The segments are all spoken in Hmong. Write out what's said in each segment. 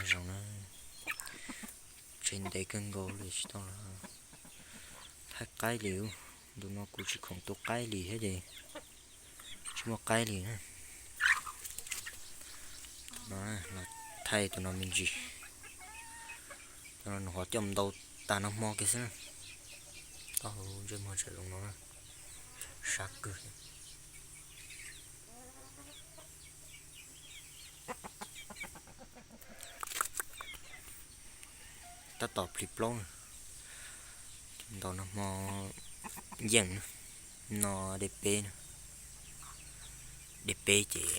Zoo na, tsev ntev kawg nkaus li tsis tau thaij qaib li. Ntu no kuv tsis khoom tu qaib li thiab ces tsis muaj qaib li na. Tus no los thaij tus no me ntsis. Tus no nws ho coj mus ntaus tas nag hmo kiag xwb na. Taub hau ntsej muag tseem zoo no na, sab kawg. Tab tom plhis plaub, ntaus nag hmo yeej no, dej peb, dej peb ces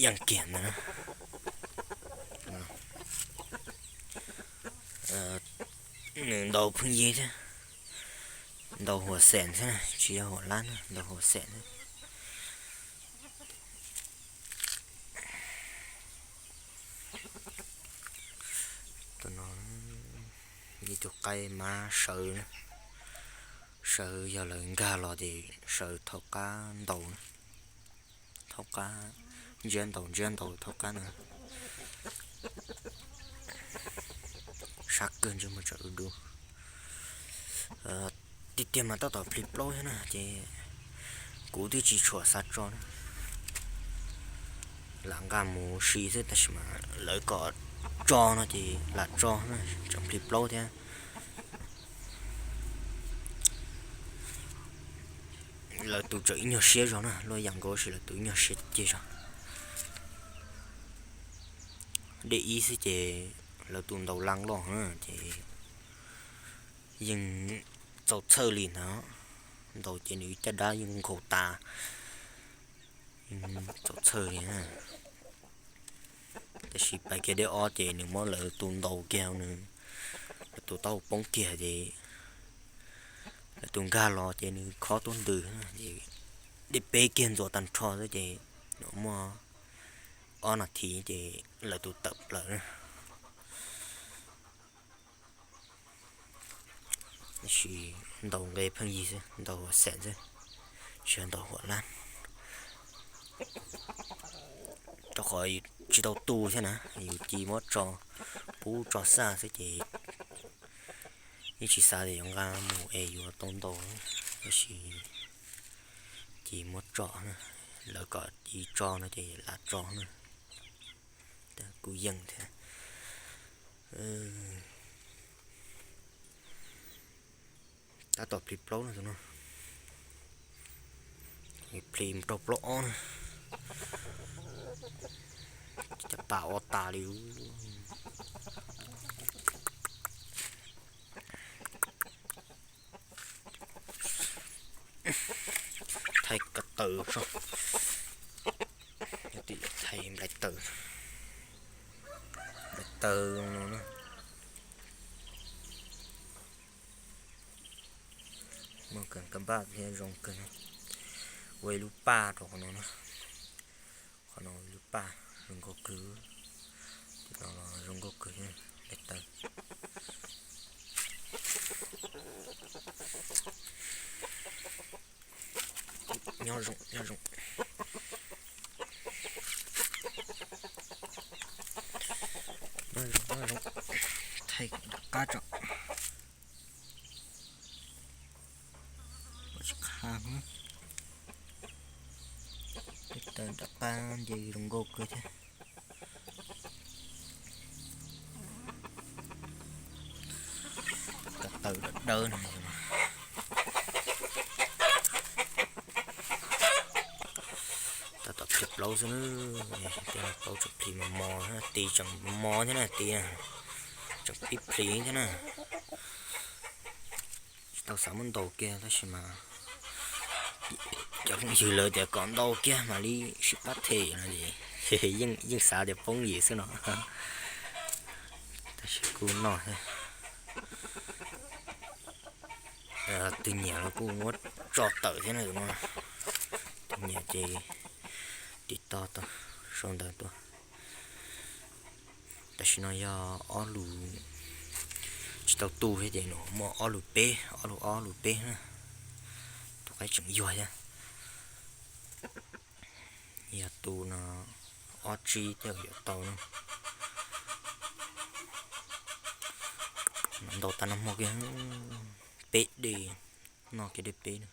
yeej kiag ntawd na. Nws ntaus pheej yig thiab, ntaus huam xeem thiab, tsis yog huam lab na, ntaus huam xeem thiab. Tus no ib tug qaib mab sawv, sawv yog lawv nkag los ces sawv thaum qab ntaus, thaum qab ntsiab ntaus, ntsiab ntaus thaum qab na. Sab kawg ntsej muag tsam du du. Tiag tiag mas tab tom plhis plaub thiab na ces kuv twb tsis tshua xav tso na, lam nqa mus si xwb tab sis mas lawv kom tso no ces lam tso na, tseem plhis plaub thiab. Lawv tus tseem ib nyuag siab zog na, luaj yam nkaus sis lawv tus ib nyuag siab tiag tiag zog. Dej ib xwb ces lawv tus ntaus laj loj na ces yeej txaus txhawj li ntawd. Ntaus ces nws caj dab yeej nkhaus tas, txaus txhawj li na. Tab sis pais kiag dej ob ces nws muab lawv tus ntaus kiag, nws lawv tus taub hau poob kiag ces lawv tus nkag los ces nws khob tuab ntws ces dej peb kiag ntxuav tag nrho xwb ces nws muaj ob nas this ces lawv tus tawm plaws na. Tab sis ntaus nqe pheej yig xwb, ntaus huam xeem xwb, tsis yog ntaus huam lab. Rau qhov tsis tau tu thiab na, yus cia muab tso pub tso xaj xwb ces yeej tsis xav tias yuav nqa mus es yuav tau ntaus, tab sis cia muab tso, lawv kom cia tso no ces lam tso na. Kuj yeej thiab. Tab tom plhis plaub na tus no, plhis mus rau plaub ob na, cov pas ob tas li. Thaij ko taw tso, thaij nplai taw, nplai taw no na. Muaj kab npaj thiab zoo kawg, ua ib lub paj rau qhov no na. Qhov no ib lub paj zoo nkauj kawg, no los zoo nkauj kawg thiab, nplai taw. Nyob zoo, nyob zoo. Nyob zoo, nyob zoo. Thaij rov qab tso. Tsis qha, nplai taw rov qab nce zoo nkauj kawg thiab. Ko taw dawb dawb no. Tab tom plhis plaub xwb na, tej no plaub tseem plhis mos mos, tis tseem mos mos thiab na, tis tseem pib plhis thiab na. Tsis tau xav muab ntaus kiag tab sis mas cov phooj ywg lawv tias kom ntaus kiag mam li sib pab them no es yeej xav tias poob yim xwb no. Tab sis kuj noj thiab. Tus nyiam los kuj muab tso tawm thiab na tus no. Tus nyiam ces tiv toj tau sau ntawv tuaj. Tam sim no yog ob lus tsis tau tu thiab ces nws muaj ob lus peb, ob lus ob lus peb na. Tus qaib tseem yuag thiab. Yog tu no ob tsib tej yuav tau na. Ntaus tag nag hmo kiag, peb dej, noj kiag dej peb na.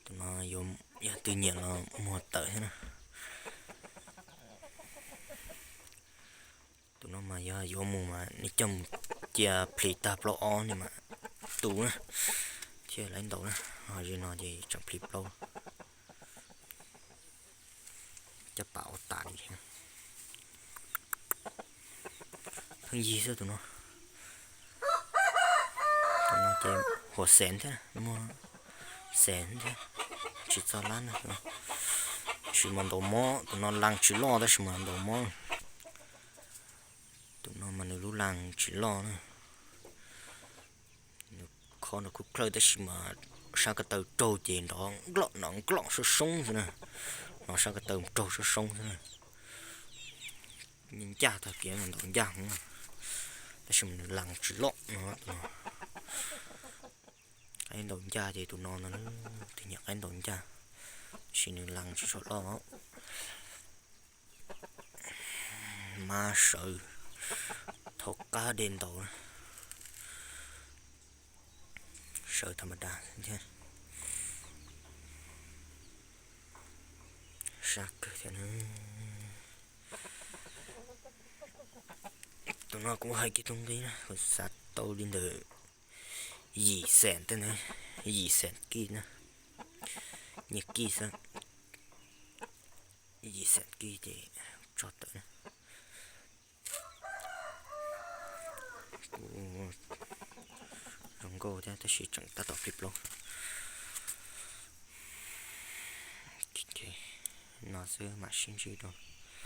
Tus no yog twg nyiam los muag tawm thiab na. Tus no mas yog yuav mus mas nws coj mus cia plhis tag plaub ob nws mam tu na, thiaj li ntaus na. Ho zim no ces tseem plhis plaub, caj pas ua tas li thiab. Pheej yig xwb tus no. Tus no ces huam xev thiab, muag xev thiab, tsis txog lab na. Tab sis mas ntaus mob, tus no lees tsis loj tab sis mas ntaus mob. Tus no mas nws lub lees tsis loj na. Nws khob nrov khub khlawj tab sis mas sab ko taw raug ces nrov nkloj nrov nkloj soob soob xwb na. No sab ko taw raug soob soob xwb na. Ncaj tag kev mas ntaus ncaj heev, tab sis mas nws lees tsis loj no. Qaib ntaus ncaj ces tus no no, tus nyiam qaib ntaus ncaj, tab sis nws lees tsis tshua loj. Mas sawv thaum qab de ntaus, sawv tham ma das thiab. Sab kawg thiab na. Tus no kuv hais kiag tus nqi na, kuv xav tau li ntawm yim xees tej na, yim xees kij na, nyiaj kij xwb, yim xees kij ces tso tawm na. Kuv zoo nkauj thiab tab sis tseem tab tom plhis plaub. No xwb mam sib ntsib dua.